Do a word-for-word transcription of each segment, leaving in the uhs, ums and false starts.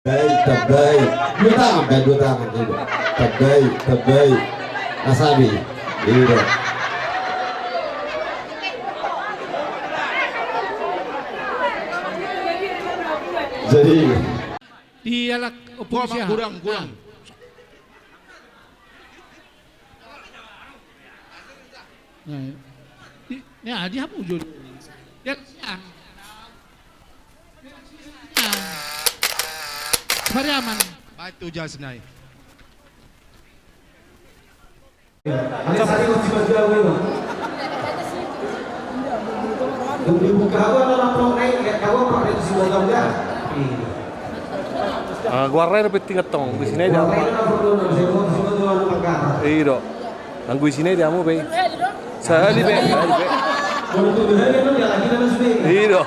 Tambai, tambai. Dua tangan, bae, dua tangan, coba. Tambai, tambai. Asabi. Iya. Jadi. Di alak oposisi, kurang, kurang. Nah, di, ya, di hamu jo. Ya, ya. Pariaman. Batu jas nai. Ah, goarna i do penting antong, anggo isi nai dia. I do. Anggo isi nai dia hamu be. Sahali be, sahali be. I do.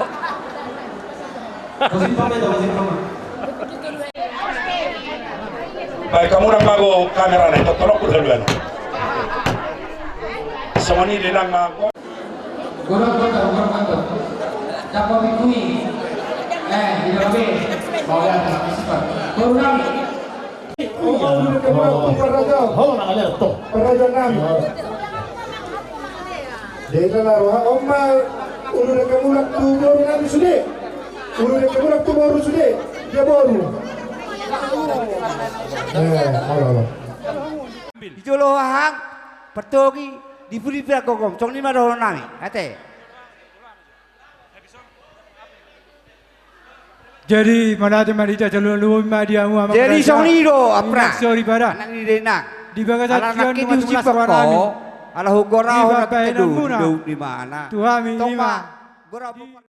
Baik, hamu nang mago kamera nai, tolong ku duluan. Songon i, Inang, mago. Godang, godang, godang, godang. Dapo minggu i. Eh, di dalam be. Mau ya, tak sempat. Godang. Ho, na ale to. Parajaan nami. Deta na roha, on ma ulu dengke mulak tu boru nami sude. Ulu dengke mulak tu boru sude. Dia boru. Eh, olo, olo. Di jolo hahang, partogi, di pudi pira gogom, songon i ma dohonon nami, ate. Jadi, mauliate ma di hita saluhutna, lumobi ma di hamu amang raja. Jadi, songon i do, Apra. Inang soripada. Anak ni Inang. Di bagasan tingki on, nunga sipaho, ala hugora ho na pita do, di daun ni mana. Tu hami, ima. Tong ma, gora.